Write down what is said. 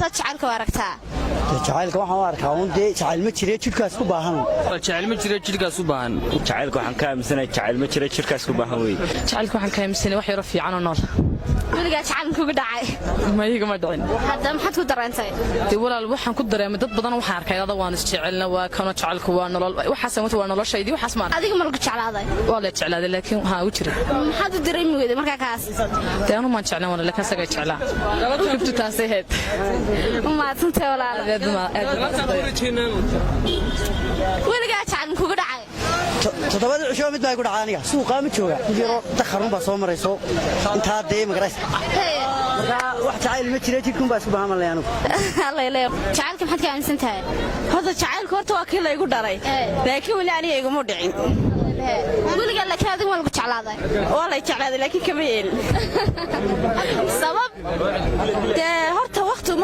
Saad jacaylka u aragtaa? Jacaylka waxaan u arkaa un dee jacayl ma jire, jidhkaas ku baahan. Jacayl ma jira, jidhkaas u baahan. Jacaylka waxaan ka aaminsanahay jacayl ma jira, jidhkaas ku baahan wey. Jacaylka waxaan ka aaminsanay wax yaro fiican oo nool. Weligaa jacayl kugu dhacay? Mayigama dhicin. Hadda maxaad ku dareentay? Dee walaal, waxaan ku dareemay dad badan waxaan arkay ada waan isjecelna, waa kano jacaylku waa nolol, waxaas wata waa noloshaydii, waxaas ma Adiga ma lagu jeclaaday? Waa la jeclaaday, laakiin waxaa u jiray. Maxaad u dareemi weyday markaa kaas? Dee anu maan jeclaan walaal, laakiin asagaa jeclaa, dhibtu taasay ahayd. U mahadsantahay walaal. Weligaa jacayl kugu dhacay? 7dii cisho mid baa igu dhacay aniga. Suuqaa ma jooga, mid yaroo dakharun baa soo marayso intaa dee magaraysa. Markaa wax jacayl ma jira, jidhkun baa isku baahan malay anigu. Jacaylka maxaad ka aaminsan tahay? Horta jacaylku horta waa kii laygu dhalay, laakiin weli aniga iguma dhicin. Weligaa laakiin adigu waa lagu jeclaaday? Waa lay jeclaaday, laakiin kama yeelin. Sabab? Dee horta wakhti uma